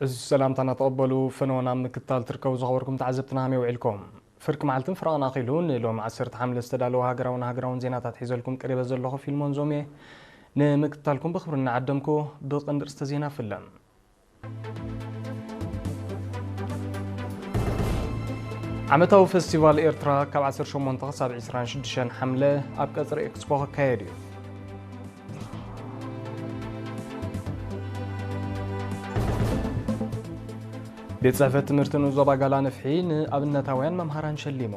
እዚ ሰላምታና ተቐበሉ። ፈነወ ናብ ምክትታል ትርከቡ ዝኸበርኩም ተዓዘብትና ከመይ ውዒልኩም? ፍርቂ መዓልትን ፍረቓን ኣኺሉ ንሎሚ ዓሰርተ ሓምለ ዝተዳለወ ሃገራውን ሃገራውን ዜናታት ሒዘልኩም ቀሪበ ዘለኹ ፊልሞን ዞም እየ። ንምክትታልኩም ብኽብሪ እናዓደምኩ ብቐንዲ ርእስተ ዜና ፍለም። ዓመታዊ ፈስቲቫል ኤርትራ ካብ ዓሰርተ ሸሞንተ ክሳብ ዕስራን ሽዱሽተን ሓምለ ኣብ ቀጽሪ ኤክስፖ ክካየድ እዩ። ቤት ጽሕፈት ትምህርቲ ንኡስ ዞባ ጋላ ንፍሒ ንኣብነታውያን መምሃራን ሸሊሙ።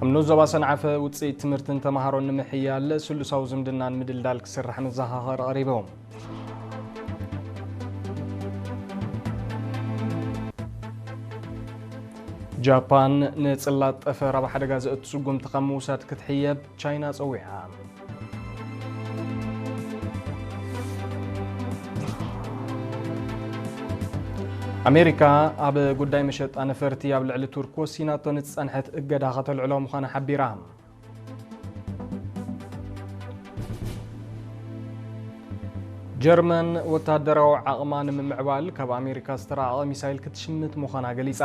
ኣብ ንኡስ ዞባ ሰንዓፈ ውጽኢት ትምህርትን ተመሃሮን ንምሕያል ስሉሳዊ ዝምድናን ምድልዳል ክስራሕ መዘኻኸሪ ቀሪቡ። ጃፓን ንጽላት ጠፈር ኣብ ሓደጋ ዘእቱ ስጉምቲ ካብ ምውሳድ ክትሕየብ ቻይና ጸዊዓ። ኣሜሪካ ኣብ ጉዳይ መሸጣ ነፈርቲ ኣብ ልዕሊ ቱርክ ወሲናቶ ንዝጸንሐት እገዳ ከተልዕሎ ምዃና ሓቢራ። ጀርመን ወታደራዊ ዓቕማ ንምምዕባል ካብ ኣሜሪካ ዝተራቐቐ ሚሳይል ክትሽምት ምዃና ገሊጻ።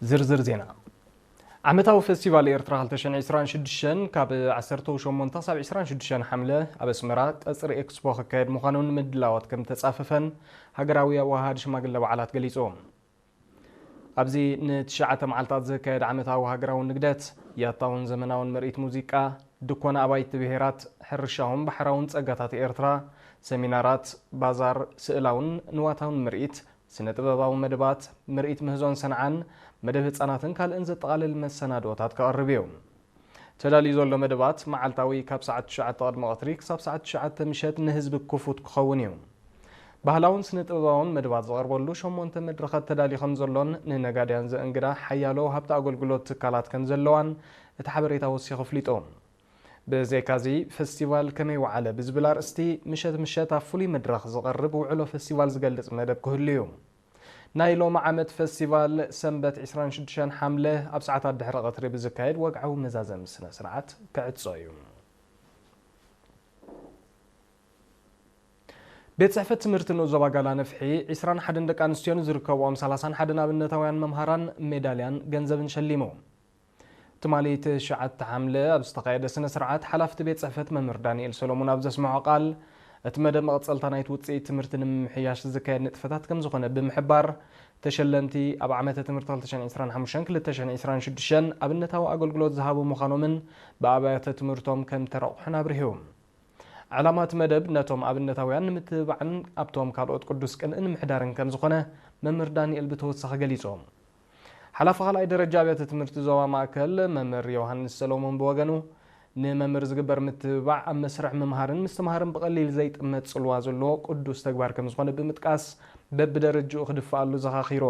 ዝርዝር ዜና። ዓመታዊ ፈስቲቫል ኤርትራ ክልተ ሽሕን ዕስራን ሽዱሽተን ካብ ዓሰርተ ሸሞንተ ክሳብ ዕስራን ሽዱሽተን ሓምለ ኣብ ኣስመራ ቀጽሪ ኤክስፖ ክካየድ ምዃኑን ምድላዋት ከም ተጻፈፈን ሃገራዊ ኣወሃሃዲ ሽማግለ በዓላት ገሊጹ። ኣብዚ ንትሽዓተ መዓልታት ዝካየድ ዓመታዊ ሃገራዊ ንግደት፣ ያታውን ዘመናውን ምርኢት ሙዚቃ፣ ድኮና ኣባይቲ ብሄራት፣ ሕርሻውን ባሕራውን ጸጋታት ኤርትራ፣ ሰሚናራት፣ ባዛር፣ ስእላውን ንዋታውን ምርኢት፣ ስነ ጥበባዊ መደባት፣ ምርኢት ምህዞን ሰንዓን፣ መደብ ህጻናትን ካልእን ዘጠቓልል መሰናድኦታት ክቐርብ እዩ። ተዳልዩ ዘሎ መደባት መዓልታዊ ካብ ሰዓት ትሽዓተ ቅድሚ ቀትሪ ክሳብ ሰዓት ትሽዓተ ምሸት ንህዝቢ ክፉት ክኸውን እዩ። ባህላውን ስነ ጥበባውን መደባት ዝቐርበሉ ሸሞንተ መድረኻት ተዳልዩ ከም ዘሎን ንነጋድያን ዘእንግዳ ሓያሎ ሃብቲ ኣገልግሎት ትካላት ከም ዘለዋን እቲ ሓበሬታ ወሲኹ ኣፍሊጡ። ብዘይካዚ ፈስቲቫል ከመይ ወዓለ ብዝብል ኣርእስቲ ምሸት ምሸት ኣብ ፍሉይ መድረኽ ዝቐርብ ውዕሎ ፈስቲቫል ዝገልጽ መደብ ክህሉ እዩ። ናይ ሎሚ ዓመት ፈስቲቫል ሰንበት ዕስራን ሽዱሽተን ሓምለ ኣብ ሰዓታት ድሕሪ ቀትሪ ብዝካየድ ወግዓዊ መዛዘሚ ስነ ስርዓት ክዕጾ እዩ። ቤት ጽሕፈት ትምህርቲ ንኡስ ዞባ ጋላ ነፍሒ ዕስራን ሓደን ደቂ ኣንስትዮን ዝርከብኦም ሰላሳን ሓደን ኣብነታውያን መምሃራን ሜዳልያን ገንዘብን ሸሊሙ። ትማሊ ትሽዓተ ሓምለ ኣብ ዝተኻየደ ስነ ስርዓት ሓላፍቲ ቤት ጽሕፈት መምህር ዳንኤል ሰሎሞን ኣብ ዘስምዖ ቃል፣ እቲ መደብ መቐጸልታ ናይቲ ውጽኢት ትምህርቲ ንምምሕያሽ ዝካየድ ንጥፈታት ከም ዝኾነ ብምሕባር፣ ተሸለምቲ ኣብ ዓመተ ትምህርቲ ክልተ ሽሕን ዕስራን ሓሙሽተን ክልተ ሽሕን ዕስራን ሽዱሽተን ኣብነታዊ ኣገልግሎት ዝሃቡ ምዃኖምን ብኣብያተ ትምህርቶም ከም ተረቑሑን ኣብሪሁ። ዕላማ እቲ መደብ ነቶም ኣብነታውያን ንምትብባዕን ኣብቶም ካልኦት ቅዱስ ቅንኢ ንምሕዳርን ከም ዝኾነ መምህር ዳንኤል ብተወሳኺ ገሊጹ። ሓላፊ ካልኣይ ደረጃ ኣብያተ ትምህርቲ ዞባ ማእከል መምህር ዮሃንስ ሰሎሞን ብወገኑ፣ ንመምህር ዝግበር ምትብባዕ ኣብ መስርሕ ምምሃርን ምስትምሃርን ብቐሊል ዘይጥመት ጽልዋ ዘለዎ ቅዱስ ተግባር ከም ዝኾነ ብምጥቃስ፣ በብደረጅኡ ክድፍኣሉ ዘኻኺሩ።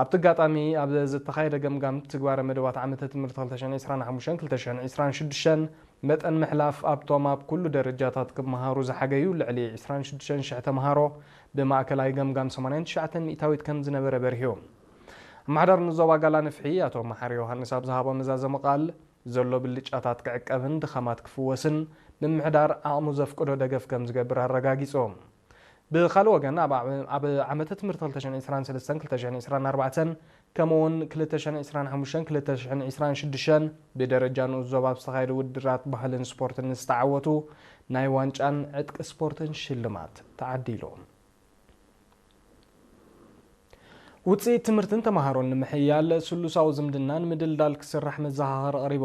ኣብቲ ኣጋጣሚ ኣብ ዝተኻየደ ገምጋም ትግባረ መደባት ዓመተ ትምህርቲ ክልተ ሽሕን ዕስራን ሓሙሽተን ክልተ ሽሕን ዕስራን ሽዱሽተን መጠን ምሕላፍ ኣብቶም ኣብ ኩሉ ደረጃታት ክመሃሩ ዝሓገዩ ልዕሊ ዕስራን ሽዱሽተን ሽሕ ተምሃሮ ብማእከላይ ገምጋም ሰማንያን ትሽዓተን ሚእታዊት ከም ዝነበረ በሪሁ። ኣመሓዳሪ ንዞባ ጋላ ንፍሒ ኣቶ መሓሪ ዮሃንስ ኣብ ዝሃቦ መዛዘሚ ቃል፣ ዘሎ ብልጫታት ክዕቀብን ድኻማት ክፍወስን ምምሕዳር ዓቕሙ ዘፍቅዶ ደገፍ ከም ዝገብር ኣረጋጊጹ። ብኻልእ ወገን፣ ኣብ ዓመ-፣ ኣብ ዓመተ ትምህርቲ ክልተ ሽሕን ዕስራን ሰለስተን ክልተ ሽሕን ዕስራን ኣርባዕተን ከምኡ'ውን ክልተ ሽሕን ዕስራን ሓሙሽተን ክልተ ሽሕን ዕስራን ሽዱሽተን ብደረጃ ንኡስ ዞባ ኣብ ዝተኻየዱ ውድድራት ባህልን ስፖርትን ንዝተዓወቱ ናይ ዋንጫን ዕጥቂ ስፖርትን ሽልማት ተዓዲሉ። ውጽኢት ትምህርትን ተምሃሮን ንምሕያል ስሉሳዊ ዝምድና ንምድልዳል ክስራሕ መዘኻኸሪ ቀሪቡ።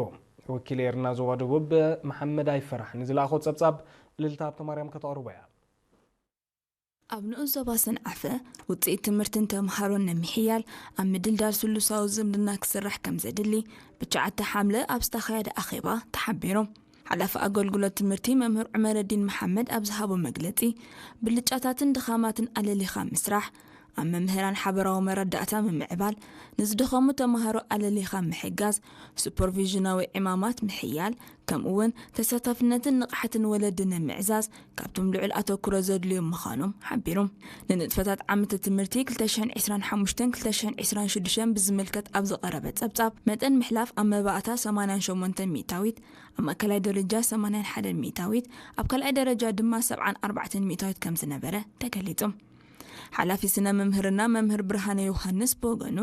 ወኪል ኤርና ዞባ ደቡብ መሓመድ ኣይፈራሕ ንዝለኣኾ ጸብጻብ እልልታ ሃብተማርያም ከተቕርቦ እያ። ኣብ ንኡስ ዞባ ሰንዓፈ ውጽኢት ትምህርትን ተምሃሮን ንምሕያል ኣብ ምድልዳል ስሉሳዊ ዝምድና ክስራሕ ከም ዘድሊ ብትሽዓተ ሓምለ ኣብ ዝተኻየደ ኣኼባ ተሓቢሩ። ሓላፊ ኣገልግሎት ትምህርቲ መምህር ዑመረዲን መሓመድ ኣብ ዝሃቦ መግለጺ፣ ብልጫታትን ድኻማትን ኣለሊኻ ምስራሕ፣ ኣብ መምህራን ሓበራዊ መረዳእታ ምምዕባል፣ ንዝደኸሙ ተምሃሮ ኣለሊኻ ምሕጋዝ፣ ሱፐርቪዥናዊ ዕማማት ምሕያል፣ ከምኡ እውን ተሳታፍነትን ንቕሓትን ወለዲ ንምዕዛዝ ካብቶም ልዑል ኣተኩሮ ዘድልዮም ምዃኖም ሓቢሩ። ንንጥፈታት ዓመተ ትምህርቲ ክልተ ሽሕን ዕስራን ሓሙሽተን ክልተ ሽሕን ዕስራን ሽዱሽተን ብዝምልከት ኣብ ዝቐረበ ጸብጻብ፣ መጠን ምሕላፍ ኣብ መባእታ ሰማንያን ሸሞንተን ሚእታዊት፣ ኣብ ማእከላይ ደረጃ ሰማንያን ሓደን ሚእታዊት፣ ኣብ ካልኣይ ደረጃ ድማ ሰብዓን ኣርባዕተን ሚእታዊት ከም ዝነበረ ተገሊጹ። ሓላፊ ስነ መምህርና መምህር ብርሃነ ዮሃንስ ብወገኑ፣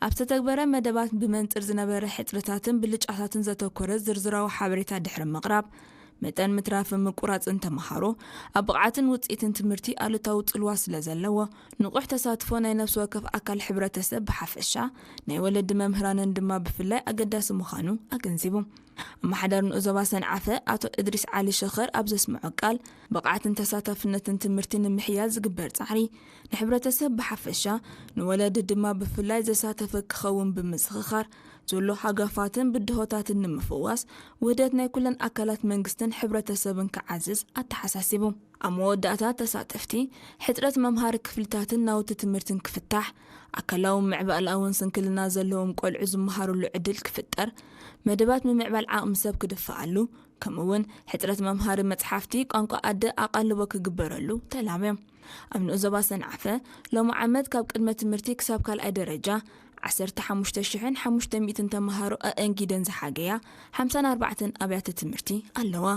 ኣብ ዝተተግበረ መደባት ብመንጽር ዝነበረ ሕጽርታትን ብልጫታትን ዘተኮረ ዝርዝራዊ ሓበሬታ ድሕሪ ምቕራብ፣ መጠን ምትራፍን ምቁራጽን ተምሃሮ ኣብ ብቕዓትን ውጽኢትን ትምህርቲ ኣሉታዊ ጽልዋ ስለ ዘለዎ፣ ንቑሕ ተሳትፎ ናይ ነፍሲ ወከፍ ኣካል ሕብረተሰብ ብሓፈሻ፣ ናይ ወለዲ መምህራንን ድማ ብፍላይ ኣገዳሲ ምዃኑ ኣገንዚቡ። ኣመሓዳሪ ንኡስ ዞባ ሰንዓፈ ኣቶ እድሪስ ዓሊ ሸኸር ኣብ ዘስምዖ ቃል፣ ብቕዓትን ተሳታፍነትን ትምህርቲ ንምሕያል ዝግበር ጻዕሪ ንሕብረተሰብ ብሓፈሻ፣ ንወለዲ ድማ ብፍላይ ዘሳተፈ ክኸውን ብምዝኽኻር፣ ዘሎ ሃጋፋትን ብድሆታትን ንምፍዋስ ውህደት ናይ ኩለን ኣካላት መንግስትን ሕብረተሰብን ክዓዝዝ ኣተሓሳሲቡ። ኣብ መወዳእታ ተሳተፍቲ፣ ሕጽረት መምሃሪ ክፍልታትን ናውቲ ትምህርትን ክፍታሕ፣ ኣካላዊ ምዕባለኣውን ስንክልና ዘለዎም ቆልዑ ዝመሃሩሉ ዕድል ክፍጠር፣ መደባት ምምዕባል ዓቕሚ ሰብ ክድፈኣሉ፣ ከምኡ እውን ሕጽረት መምሃሪ መጽሓፍቲ ቋንቋ ኣደ ኣቓልቦ ክግበረሉ ተላብዮም። ኣብ ንኡስ ዞባ ሰንዓፈ ሎሚ ዓመት ካብ ቅድመ ትምህርቲ ክሳብ ካልኣይ ደረጃ ዓሰርተ ሓሙሽተ ሽሕን ሓሙሽተ ሚእትን ተምሃሮ ኣእንጊደን ዝሓገያ ሓምሳን ኣርባዕተን ኣብያተ ትምህርቲ ኣለዋ።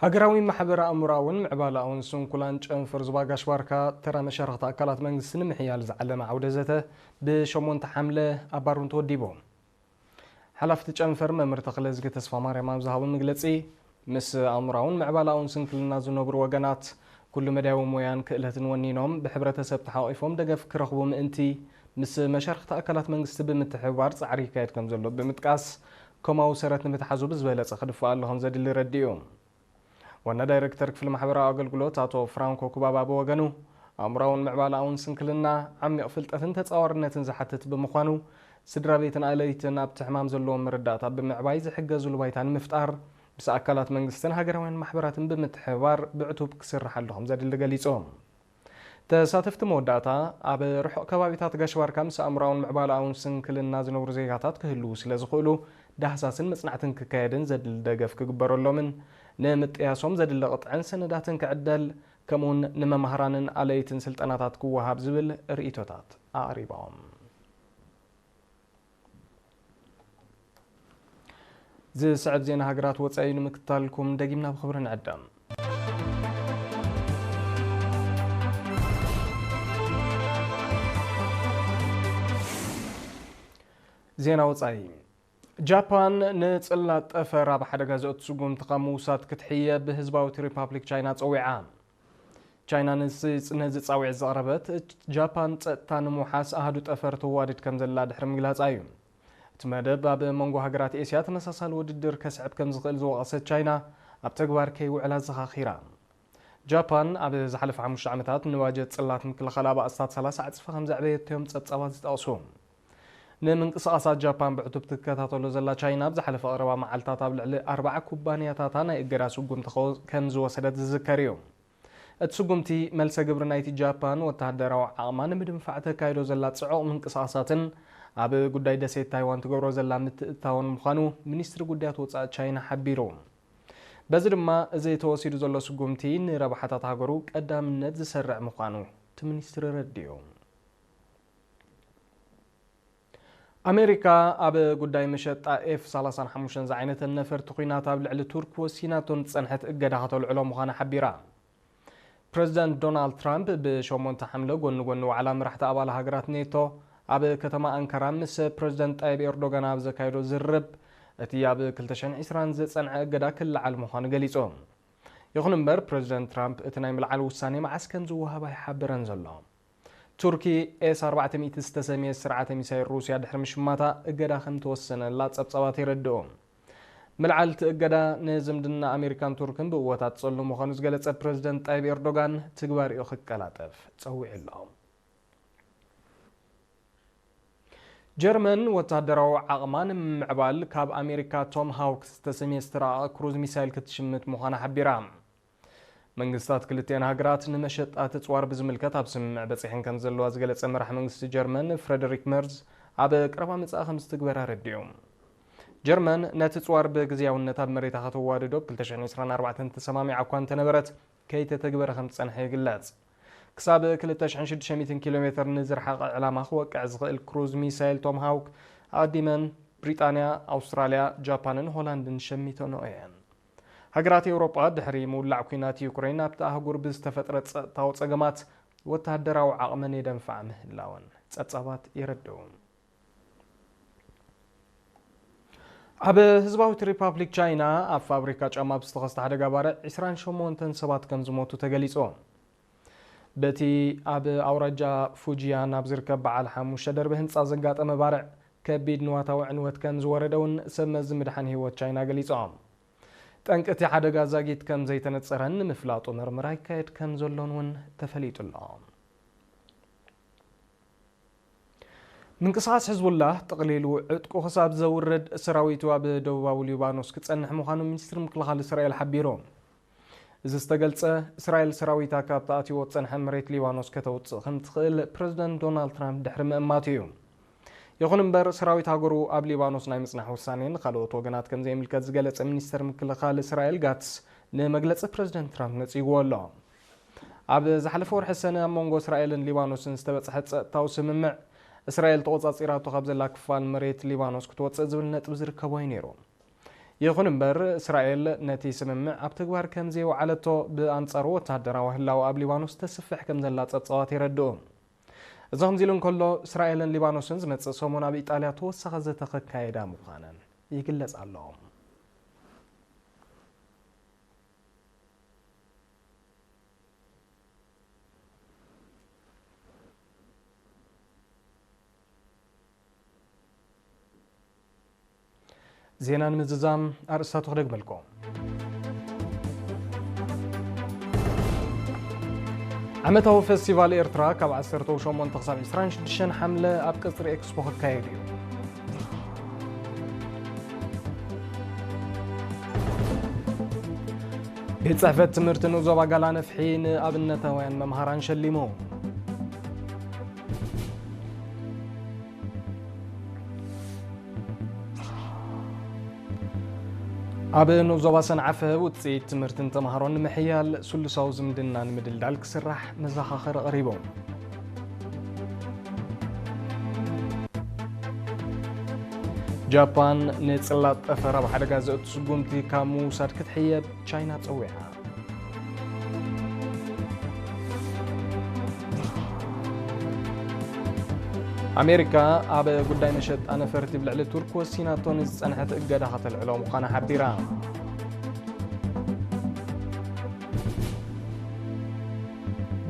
ሃገራዊ ማሕበረ ኣእምሮኣውን ምዕባለኣውን ስንኩላን ጨንፈር ዞባ ጋሽ ባርካ፣ ተራ መሻርኽቲ ኣካላት መንግስቲ ንምሕያል ዝዓለመ ዓውደ ዘተ ብሸሞንተ ሓምለ ኣብ ባሩን ተወዲቡ። ሓላፊ እቲ ጨንፈር መምህር ተኽለዝጊ ተስፋማርያም ኣብ ዝሃቦ መግለጺ፣ ምስ ኣእምሮኣውን ምዕባለኣውን ስንክልና ዝነብሩ ወገናት፣ ኩሉ መዳያዊ ሞያን ክእለትን ወኒኖም ብሕብረተሰብ ተሓቒፎም ደገፍ ክረኽቡ ምእንቲ፣ ምስ መሻርኽቲ ኣካላት መንግስቲ ብምትሕብባር ጻዕሪ ይካየድ ከም ዘሎ ብምጥቃስ፣ ኮማዊ ሰረት ንምትሓዙ ብዝበለጸ ክድፍእ ኣሎ ከም ዘድሊ ረዲኡ። ዋና ዳይረክተር ክፍሊ ማሕበራዊ ኣገልግሎት ኣቶ ፍራንኮ ኩባባ ብወገኑ፣ ኣእምሮኣውን ምዕባለኣውን ስንክልና ዓሚቕ ፍልጠትን ተጻዋርነትን ዝሓትት ብምዃኑ፣ ስድራ ቤትን ኣለይትን ኣብቲ ሕማም ዘለዎም መረዳእታ ብምዕባይ ዝሕገዝሉ ባይታ ንምፍጣር፣ ምስ ኣካላት መንግስትን ሃገራውያን ማሕበራትን ብምትሕብባር ብዕቱብ ክስርሓሉ ከም ዘድሊ ገሊጹ። ተሳተፍቲ መወዳእታ፣ ኣብ ርሑቕ ከባቢታት ጋሽ ባርካ ምስ ኣእምሮኣውን ምዕባለኣውን ስንክልና ዝነብሩ ዜጋታት ክህልዉ ስለ ዝኽእሉ፣ ዳህሳስን መጽናዕትን ክካየድን ዘድሊ ደገፍ ክግበረሎምን፣ ንምጥያሶም ዘድሊ ቅጥዕን ሰነዳትን ክዕደል፣ ከምኡውን ንመማህራንን ኣለይትን ስልጠናታት ክወሃብ ዝብል ርእይቶታት ኣቕሪቦም። ዝስዕብ ዜና ሃገራት ወጻኢ ንምክትታልኩም ደጊምና ብኽብሪ ንዕደም። ዜና ወጻኢ። ጃፓን ንጽላት ጠፈር ኣብ ሓደጋ ዘእቱ ስጉምቲ ካብ ምውሳድ ክትሕየብ ህዝባዊት ሪፓብሊክ ቻይና ጸዊዓ። ቻይና ንዚ፣ ነዚ ጻውዒት ዘቕረበት፣ ጃፓን ጸጥታ ንምውሓስ ኣሃዱ ጠፈር ተዋድድ ከም ዘላ ድሕሪ ምግላጻ እዩ። እቲ መደብ ኣብ መንጎ ሃገራት ኤስያ ተመሳሳሊ ውድድር ከስዕብ ከም ዝኽእል ዝወቐሰት ቻይና፣ ኣብ ተግባር ከይውዕል ኣዘኻኺራ። ጃፓን ኣብ ዝሓለፈ ሓሙሽተ ዓመታት ንባጀት ጽላት ምክልኻል ኣባእስታት ሰላሳ ዕጽፊ ከም ዘዕበየቶ እዮም ጸብጻባት ዝጠቕሱ። ንምንቅስቓሳት ጃፓን ብዕቱብ ትከታተሎ ዘላ ቻይና፣ ኣብ ዝሓለፈ ቀረባ መዓልታት ኣብ ልዕሊ ኣርባዓ ኩባንያታታ ናይ እገዳ ስጉምቲ ከወ-፣ ከም ዝወሰደት ዝዝከር እዩ። እቲ ስጉምቲ፣ መልሰ ግብሪ ናይቲ ጃፓን ወተሃደራዊ ዓቕማ ንምድንፋዕ ተካይዶ ዘላ ጽዑቕ ምንቅስቓሳትን ኣብ ጉዳይ ደሴት ታይዋን ትገብሮ ዘላ ምትእትታውን ምዃኑ ሚኒስትሪ ጉዳያት ወጻኢ ቻይና ሓቢሩ። በዚ ድማ፣ እዚ ተወሲዱ ዘሎ ስጉምቲ ንረብሓታት ሃገሩ ቀዳምነት ዝሰርዕ ምዃኑ እቲ ሚኒስትሪ ረዲኡ። ኣሜሪካ ኣብ ጉዳይ መሸጣ ኤፍ ሰላሳን ሓሙሽተን ዝዓይነተን ነፈርቲ ኲናት ኣብ ልዕሊ ቱርክ ወሲናቶ ዝጸንሐት እገዳ ከተልዕሎ ምዃና ሓቢራ። ፕረዚደንት ዶናልድ ትራምፕ ብሸሞንተ ሓምለ ጎኒ ጎኒ ዋዕላ መራሕቲ ኣባል ሃገራት ኔቶ ኣብ ከተማ ኣንካራ ምስ ፕረዚደንት ጣይብ ኤርዶጋን ኣብ ዘካየዶ ዝርርብ፣ እቲ ኣብ ክልተ ሽሕን ዕስራን ዝጸንዐ እገዳ ክለዓል ምዃኑ ገሊጹ። ይኹን እምበር፣ ፕረዚደንት ትራምፕ እቲ ናይ ምልዓል ውሳኔ መዓስ ከም ዝወሃብ ኣይሓበረን ዘሎ። ቱርኪ ኤስ ኣርባዕተ ሚእቲ ዝተሰምየ ስርዓተ ሚሳይል ሩስያ ድሕሪ ምሽማታ እገዳ ከም ተወሰነላ ጸብጻባት የረድኡ። ምልዓል እቲ እገዳ ንዝምድና ኣሜሪካን ቱርክን ብእወታት ጸሉ ምዃኑ ዝገለጸ ፕረዚደንት ጣይብ ኤርዶጋን፣ ትግባሪኡ ክቀላጠፍ ጸዊዑ ኣሎ። ጀርመን ወተሃደራዊ ዓቕማ ንምምዕባል ካብ ኣሜሪካ ቶም ሃውክ ዝተሰምየ ዝተራቐቐ ክሩዝ ሚሳይል ክትሽምት ምዃና ሓቢራ። መንግስታት ክልቲኣን ሃገራት ንመሸጣ ኣጽዋር ብዝምልከት ኣብ ስምምዕ በጺሐን ከም ዘለዋ ዝገለጸ መራሕ መንግስቲ ጀርመን ፍረደሪክ መርዝ፣ ኣብ ቀረባ መጻኢ ከም ዝትግበር ኣረዲኡ። ጀርመን ነቲ ጽዋር ብግዝያውነት ኣብ መሬታ ከተዋድዶ ብ ክልተ ሽሕን ዕስራን ኣርባዕተን ተሰማሚዓ እኳ እንተነበረት፣ ከይተተግበረ ከም ዝጸንሐ ይግለጽ። ክሳብ ክልተ ሽሕን ሽዱሽተ ሚእትን ኪሎ ሜትር ንዝረሓቐ ዕላማ ክወቅዕ ዝኽእል ክሩዝ ሚሳይል ቶምሃውክ ኣቐዲመን ብሪጣንያ፣ ኣውስትራልያ፣ ጃፓንን ሆላንድን ሸሚተንኦ እየን። ሃገራት ኤውሮጳ ድሕሪ ምውላዕ ኲናት ዩክሬን ኣብቲ ኣህጉር ብዝተፈጥረ ጸጥታዊ ጸገማት ወተሃደራዊ ዓቕመን የደንፍዓ ምህላወን ጸብጻባት የረድኡ። ኣብ ህዝባዊት ሪፓብሊክ ቻይና ኣብ ፋብሪካ ጫማ ብዝተኸስተ ሓደጋ ባርዕ ዕስራን ሸሞንተን ሰባት ከም ዝሞቱ ተገሊጹ። በቲ ኣብ ኣውራጃ ፉጂያን ኣብ ዝርከብ በዓል ሓሙሽተ ደርቢ ህንጻ ዘጋጠመ ባርዕ ከቢድ ንዋታዊ ዕንወት ከም ዝወረደ እውን ሰብ መዚ ምድሓን ህይወት ቻይና ገሊጾም። ጠንቂ እቲ ሓደጋ ዛጊት ከም ዘይተነጸረን ንምፍላጡ መርመራ ይካየድ ከም ዘሎን እውን ተፈሊጡ ኣሎ። ምንቅስቓስ ሕዝቡላህ ጠቕሊሉ ዕጥቁ ክሳብ ዘውርድ ሰራዊቱ ኣብ ደቡባዊ ሊባኖስ ክጸንሕ ምዃኑ ሚኒስትሪ ምክልኻል እስራኤል ሓቢሩ። እዚ ዝተገልጸ፣ እስራኤል ሰራዊታ ካብ ተኣትይዎ ዝጸንሐ መሬት ሊባኖስ ከተውጽእ ከም ትኽእል ፕረዚደንት ዶናልድ ትራምፕ ድሕሪ ምእማቱ እዩ። ይኹን እምበር፣ ሰራዊት ሃገሩ ኣብ ሊባኖስ ናይ ምጽናሕ ውሳኔ ንኻልኦት ወገናት ከም ዘይምልከት ዝገለጸ ሚኒስተር ምክልኻል እስራኤል ጋትስ፣ ንመግለጺ ፕረዚደንት ትራምፕ ነጺግዎ ኣሎ። ኣብ ዝሓለፈ ወርሒ ሰነ ኣብ መንጎ እስራኤልን ሊባኖስን ዝተበጽሐ ጸጥታዊ ስምምዕ፣ እስራኤል ተቖጻጺራቶ ካብ ዘላ ክፋል መሬት ሊባኖስ ክትወጽእ ዝብል ነጥቢ ዝርከቦ እዩ ነይሩ። ይኹን እምበር፣ እስራኤል ነቲ ስምምዕ ኣብ ተግባር ከም ዘየውዓለቶ፣ ብኣንጻሩ ወተሃደራዊ ህላወ ኣብ ሊባኖስ ተስፍሕ ከም ዘላ ጸብጻባት የረድኡ። እዚ ከምዚ ኢሉ እንከሎ፣ እስራኤልን ሊባኖስን ዝመጽእ ሰሙን ኣብ ኢጣልያ ተወሳኺ ዘተ ከካየዳ ምዃነን ይግለጽ ኣሎ። ዜና ንምዝዛም ኣርእስታቱ ክደግመልኩም። ዓመታዊ ፈስቲቫል ኤርትራ ካብ ዓሰርተ ሸሞንተ ክሳብ ዕስራን ሽዱሽተን ሓምለ ኣብ ቀጽሪ ኤክስፖ ክካየድ እዩ። ቤት ጽሕፈት ትምህርቲ ንኡስ ዞባ ጋላ ነፍሒ ንኣብነታውያን መምሃራን ሸሊሙ። ኣብ ንኡስ ዞባ ሰንዓፈ ውጽኢት ትምህርትን ተምሃሮን ንምሕያል ስሉሳዊ ዝምድና ንምድልዳል ክስራሕ መዘኻኸሪ ቀሪቡ። ጃፓን ንጽላት ጠፈር ኣብ ሓደጋ ዘእቱ ስጉምቲ ካብ ምውሳድ ክትሕየብ ቻይና ጸዊዓ። ኣሜሪካ ኣብ ጉዳይ መሸጣ ነፈርቲ ብልዕሊ ቱርክ ወሲናቶ ንዝጸንሐት እገዳ ከተልዕሎ ምዃና ሓቢራ።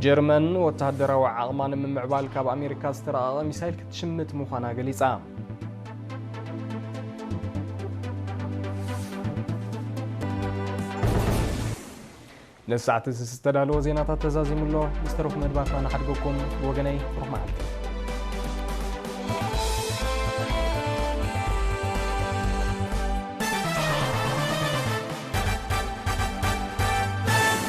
ጀርመን ወተሃደራዊ ዓቕማ ንምምዕባል ካብ ኣሜሪካ ዝተረቐቐ ሚሳይል ክትሽምት ምዃና ገሊጻ። ነዚ ሰዓት እዚ ዝተዳለወ ዜናታት ተዛዚሙ ኣሎ። ምስ ተረፉ መድባትና ንሓድገኩም። ብወገነይ ብሩኽ መዓልቲ።